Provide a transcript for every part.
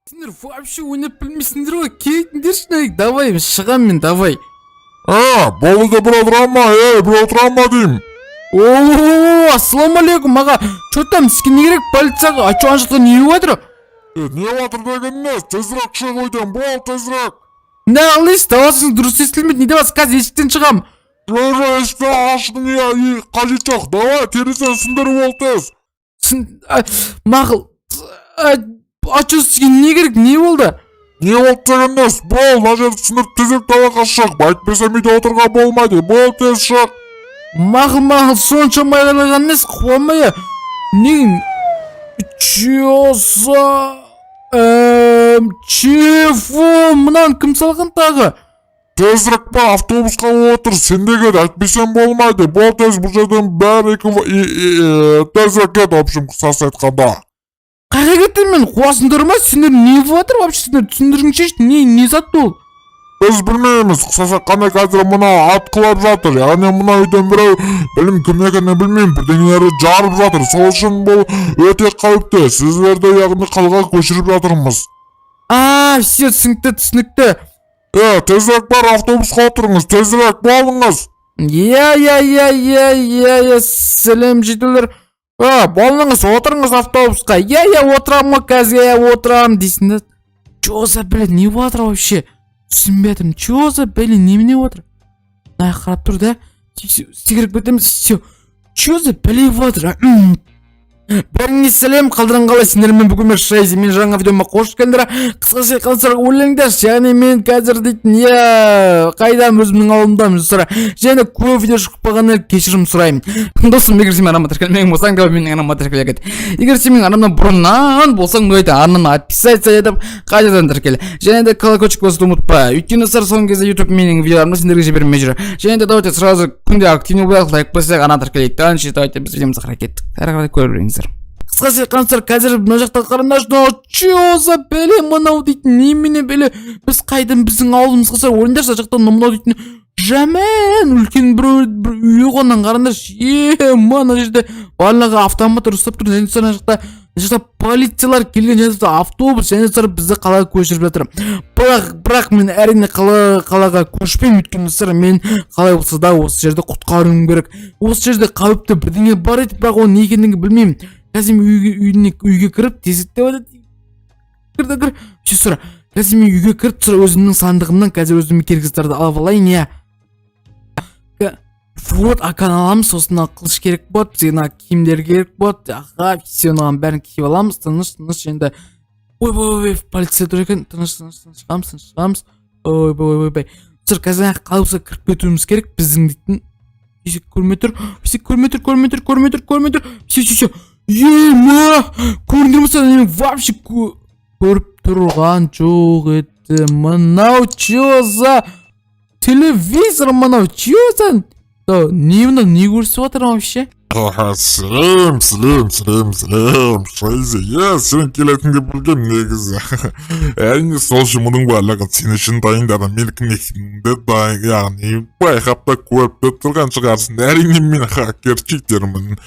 Сендер вообще ойнап білмейсіңдер ғой, келіңдерші. Давай, шығамын мен, давай. А, болды да, бір отыра ма, ей, бір отыра ма деймін. О, ассалаумағалейкум, аға. Че там, сізге не керек? Полицияға? А че, ана жақта не болып жатыр? Е, не жатыр деген не? Тезірек шық үйден, бол, тезірек. Не қылайсыз? Дауысыңыз дұрыс естілмейді. Не деп жатсыз? Қазір есіктен шығамын. Жоқ, есікті ашудың иә, қажеті жоқ. Давай, терезені сындырып бол, тез. А, мақұл. А че, сізге не керек? Не болды? Не болды деген несі? Бол, мына жерді сындырып, тезірек далаға шық. Әйтпесе үйде отыруға болмайды. Бол, тез шық. Мақұл, мақұл, соншама айғайлаған емес, қуанбай. Не, че за чего? Мынаны кім салған тағы? Тезірек бар, автобусқа отыр, сен де кет, әйтпесем болмайды. Бол, тез, бұл жерден бәрі екі, тезірек кет, в общем, қысқасы айтқанда. Қайда кеттім мен? Қуасыңдар ма сендер? Не болып жатыр вообще? Сендер түсіндіріңізші, не зат ол? Біз білмейміз, қысқасы айтқанда, қазір мына атқылап жатыр, яғни мына үйден біреу, білмеймін, кім екенін білмеймін, бірдеңелерді жарып жатыр. Сол үшін бұл өте қауіпті. Сіздерді, яғни, қалаға көшіріп жатырмыз. А, все, түсінікті, түсінікті. Е, тезірек бар, автобусқа отырыңыз, тезірек болыңыз. Иә, сәлем, жителдер. А, болыңыз, отырыңыз автобусқа. Иә, отырамын ғой қазір, иә, отырамын дейсің да. Че за, блин, не болып жатыр вообще? Түсінбей жатырмын. Че за, блин, немене болып жатыр? Мына жаққа қарап тұр да. Секіріп кетеміз, все. Че за бәле болып жатыр? Бәріңе сәлем, қалдарың қалай? Сендермен бүгін мен, Шайзи. Мен жаңа видеома қош келдіңдер. Қысқаша айтқан, ойлаңдаршы, яғни мен қазір дейтін, иә, қайдам, өзімнің ауылымдамын, достар. Және көп видео шығып қалғанына кешірім сұраймын. Досым, егер сен менің арнама тіркелмеген болсаң, давай менің арнама тіркеле кет. Егер сен менің арнамнан бұрыннан болсаң, давайте арнама отписаться етіп, қайтадан тіркел. Және де колокольчик басуды ұмытпа. Өйткені, достар, соңғы кезде YouTube менің видеоларымды сендерге жібермей жүр. Және де давайте сразу күнде активный болайық, лайк басайық, ана тіркелейік. Дальше давайте біз видеомызға қарай кеттік. Әрі қарай көре беріңіздер. Қысқасы айтқан, қазір мына жақта қараңдаршы, мынау че за бәле мынау дейтін, немене бәле? Біз қайдан, біздің ауылымызға? Достар, ойлаңдаршы, ана жақта мынау дейтін жаман үлкен бір үй ғой. Мынаны қараңдаршы, е, мына жерде барлығы автоматтар ұстап тұр. Және ана жақта полициялар келген және де автобус, және достар, бізді қалаға көшіріп жатыр. Бірақ мен, әрине, қалаға көшпеймін, өйткені, достар, мен қалай болса да осы жерді құтқаруым керек. Осы жерде қауіпті бірдеңе бар еді, бірақ оның не екендігін білмеймін. Қазір мен үйге кіріп, тезірек кір, кір, все, сұра. Қазір мен үйге кіріп, сұра, өзімнің сандығымнан қазір өзіме керек заттарды алып алайын, иә. Вот, аканы аламыз, сосын мына қылыш керек болады бізге, мына киімдер керек болады. Аха, все, мынаның бәрін киіп аламыз. Тыныш, тыныш енді. Ойбай, ойбай, полиция тұр екен. Тыныш, тыныш, тыныш шығамыз, тыныш шығамыз. Ойбай, ойбай, достар, қазір қалай болса кіріп кетуіміз керек біздің дейтін. Есік көрмей тұр, есік көрмей тұр, көрмей тұр, көрмей тұр, көрмей тұр. Все, все, все, ема, көрдіңдер ме? Мен вообще көріп тұрған жоқ еді. Мынау че за телевизор? Мынау че за не? Мынау не көрсетіп жатыр вообще? Сәлем, сәлем, сәлем, сәлем, Шайзи. Иә, сен келетініңді білгем негізі. Әрине, сол үшін мұның барлығын сен үшін дайындадым. Мен кім екенімді дайын, яғни байқап та, көріп те тұрған шығарсың. Әрине, мен хакер, читермін.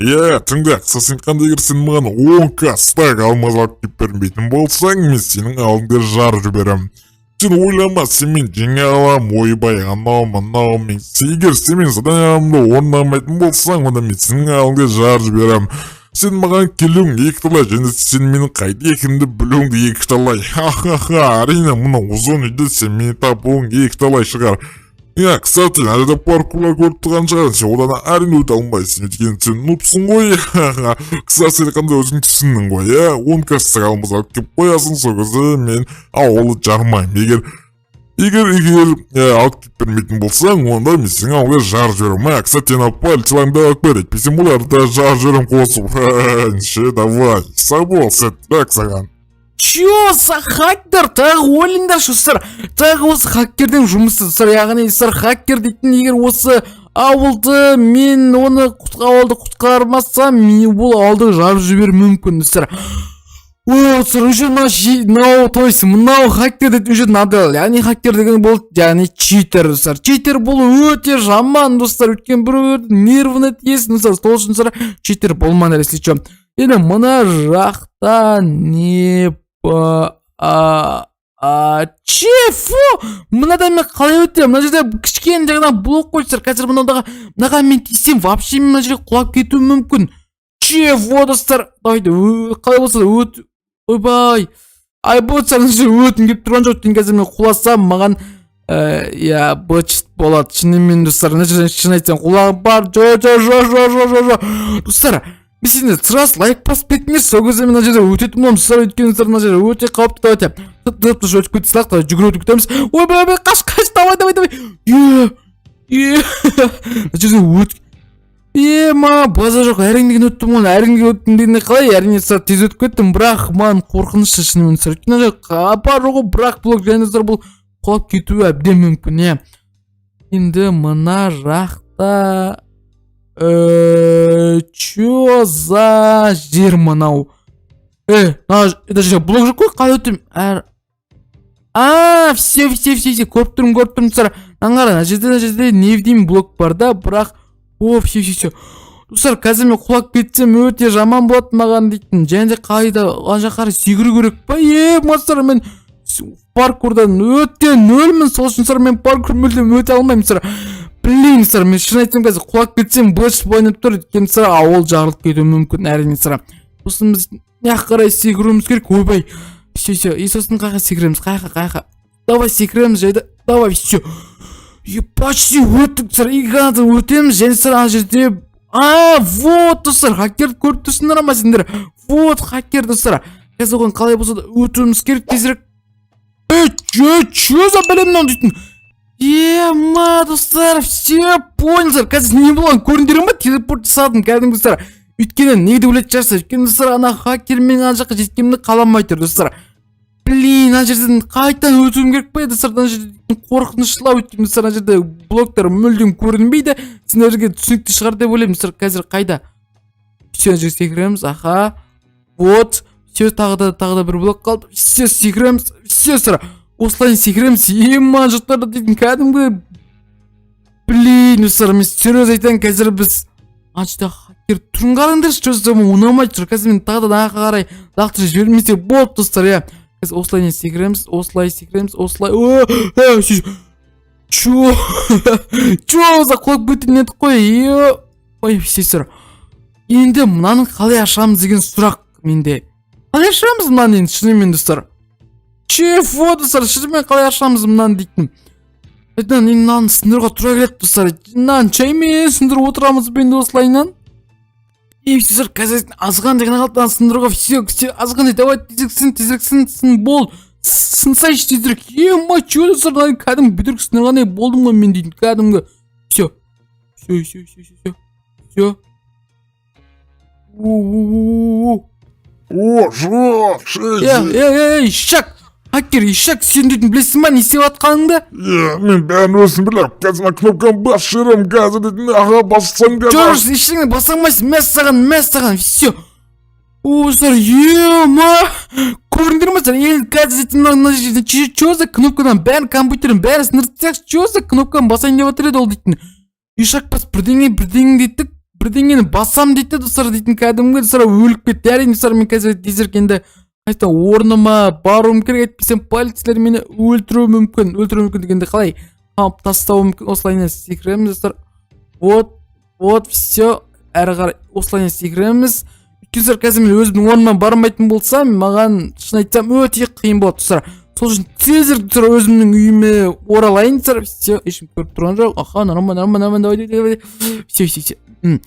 Иә, тыңда, сосын қандай, егер сен маған 10К стак алмаз алып келіп бермейтін болсаң, мен сенің ауылыңды жарып жіберемін. Сен ойлама, сен мен жеңе аламын, ойбай, анау мынау. Мен, егер сен менің заданиямды орындамайтын болсаң, онда мен сенің ауылыңды жарып жіберемін. Сен маған келуің екіталай және сен менің қайда екенімді білуің де екіталай. Ха-ха-ха, әрине, мына ұзын үйде сен мені табуың екіталай шығар. Иә, кстати, ана жерде паркурлар көріп тұрған шығарсың, сен одан әрине өте алмайсың, өйткені сен нубсың ғой. Ха-ха. Кстати, қандай, өзің түсіндің ғой, иә? 10К алмаз алып келіп қоясың, сол кезде мен ауылды жармаймын. Егер алып келіп бермейтін болсаң, онда мен сенің ауылды жарып жіберемін. А, кстати, ана полицияларыңды алып бер, әйтпесе оларды да жарып жіберемін қосып. Ше, давай, сау бол, сәттілік саған. Чё за хакер? Тағы ойлаңдаршы, достар, тағы осы хакердің жұмысы, достар. Яғни, достар, хакер дейтін, егер осы ауылды мен оны ауылды құтқармасам, мен бұл ауылды жарып жіберуім мүмкін, достар. Ой, достар, уже мына мынау, то есть мынау хакер дейтін уже надо. Яғни хакер деген бұл, яғни, читер, достар. Читер бұл өте жаман, достар, өйткені біреулердің нервіне тиесің, достар. Сол үшін, достар, читер болмаңдар, если чё. Енді мына жақта не па? А чего? Мынадан мен қалай өтемін? Мына жерде кішкене ғана блок қой, достар. Қазір мынадағы, мынаған мен тисем, вообще мен мына жерге құлап кетуім мүмкін. Чего, достар? Давайте, қалай болса да өт. Ойбай, ай, достар, мына жерге өткім келіп тұрған жоқ. Өйткені қазір мен құласам, маған иә, быт болады шынымен, достар. Мына жерден, шын айтсам, құлағым бар. Жо, жо, жо, жо, жо, жо, жо, достар, мен сендер сразу лайк басып кетіңдер, сол кезде мен мына жерде өтетін боламын, достар. Өйткені, достар, мына жер өте қауіпті. Давайте, тып тыныш өтіп кете салайық. Давай, жүгіріп өтіп кетеміз. Ойбай, ойбай, қаш, қаш, давай, давай, давай. Е, е, мына жерде өт. Е, ма, базар жоқ, әрең деген өттім ғой. Әрең деген өттім дегенде қалай? Әрине, достар, тез өтіп кеттім, бірақ маған қорқынышты шынымен, достар. Өйткені мына жерде бар ғой, бірақ блок және, достар, бұл құлап кетуі әбден мүмкін, иә. Енді мына жақта чё за жер мынау? Е, мына это же блок жоқ қой, қалай өтемін? Әр, а, все, все, все, все, көріп тұрмын, көріп тұрмын, достар. Мынаны қара, мына жерде невидимый блок бар да, бірақ о, все, все, все, достар, қазір мен құлап кетсем, өте жаман болады маған дейтін. Және де қайда, ана жаққа қарай секіру керек па? Е, достар, мен паркурдан өте нөлмін, сол үшін, достар, мен паркур мүлдем өте алмаймын, достар. Блин, достар, мен шын айтсам, қазір құлап кетсем, быт ойнап тұр. Өйткені, достар, ауыл жарылып кетуі мүмкін, әрине, достар. Сосын біз мына жаққа қарай секіруіміз керек. Ойбай, все, все. И сосын қай жаққа секіреміз? Қай жаққа, қай жаққа? Давай, секіреміз жайды, давай, все. И почти өттік, достар, и ғана өтеміз. Және, достар, ана жерде, а, вот, достар, хакерді көріп тұрсыңдар ма сендер? Вот хакер, достар. Қазір оған қалай болса да өтуіміз керек тезірек. Е, че, че за бәле мынау дейтін? Ема, достар, все понял, достар. Қазір не болған, көрдіңдер ма? Телепорт жасадым кәдімгі, достар. Өйткені не деп ойлайтын шығарсыздар? Өйткені, достар, ана хакермен ана жаққа жеткенімді қаламай тұр, достар. Блин, ана жерден қайтадан өтуім керек па, достар? Ана жерде қорқыныштылау, өйткені, достар, ана жерде блоктар мүлдем көрінбейді. Сендерге түсінікті шығар деп ойлаймын, достар. Қазір қайда? Все, ана жерге секіреміз. Аха, вот, все, тағы да, тағы да бір блок қалды. Все, секіреміз. Все, достар, осылай секіреміз. Ема, жұрттар дейтін кәдімгі. Блин, достар, мен серьезно айтайын, қазір біз ана жерде хакер түрін қараңдаршы, че за, ұнамай тұр. Қазір мен тағы да мына жаққа қарай лақтырып жібермесе болды, достар, иә. Қазір осылай не секіреміз, осылай секіреміз, осылай. О, э, чё, чё за, құлап кететін едік қой. Е, ой, все, достар, енді мынаны қалай ашамыз деген сұрақ менде. Қалай ашамыз мынаны енді шынымен, достар? Чего, достар, шынымен қалай ашамыз мынаны дейтін? Мынаны енді, мынаны сындыруға тура келеді, достар. Мынаны жаймен сындырып отырамыз ба енді осылайынан? И достар, қазір азғандай ғана қалды мынаны сындыруға. Все, все, азғандай, давай, тезірек сын, тезірек сын, сын, бол, сынсайшы тезірек. Ема, че, достар, мынаны кәдімгі бүдірік сындырғандай болдым ғой мен дейтін кәдімгі. Все, все, все, все, все, все. О. О, жоқ, Е, Шейзи. Ей, ей, ишак, хакер, ишак, сен дейтін білесің ба не істеп жатқаныңды? Е, мен бәрін өзім білемін. Қазір мына кнопканы басып жіберемін, қазір дейтін, аға, бассам қазір. Жоқ, ештеңе баса алмайсың, мәссаған, мәссаған, все. О, достар, ема, көрдіңдер ма, достар? Енді қазір дейтін мына жерде че за кнопкадан бәрін, компьютердің бәрін сындырып тастайықшы. Че за кнопканы басайын деп жатыр еді ол дейтін? Ишак бас, бірдеңе, бірдеңе дейді, бірдеңені басам дейді, достар, дейтін кәдімгі, достар, өліп кетті, әрине. Достар, мен қазір тезірек енді қайта орныма баруым керек, әйтпесе полицейлер мені өлтіруі мүмкін. Өлтіруі мүмкін дегенде қалай, қамап тастауы мүмкін. Осылай секіреміз, достар, вот, вот, все, әрі қарай осылай секіреміз. Өйткені, достар, қазір мен өзімнің орныма бармайтын болсам, маған, шын айтсам, өте қиын болады, достар. Сол үшін тезірек, достар, өзімнің үйіме оралайын, достар. Все, ешкім көріп тұрған жоқ. Аха, нормально, нормально, нормально, давай, давай, давай, все, все, все.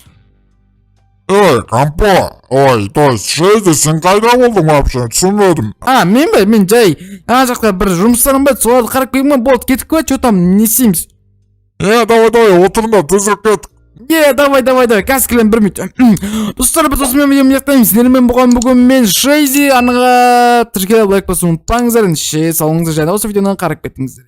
Ей, компа, ой, то есть Шейзи, сен қайда болдың вообще, түсінбедім. А, мен бе? Мен жай ана жақта бір жұмыстарым бар, соларды қарап келгенмін ғой. Болды, кеттік па? Че там, не істейміз? Е, давай, давай, отырыңдар, тезірек кеттік. Е, давай, давай, давай, қазір келемін, бір минут. Достар, біз осымен видеомызды аяқтаймыз. Сіздермен болған бүгін мен, Шейзи. Арнаға тіркеліп, лайк басуды ұмытпаңыздар. Ендеше, сау болыңыздар және осы видеоны қарап кетіңіздер.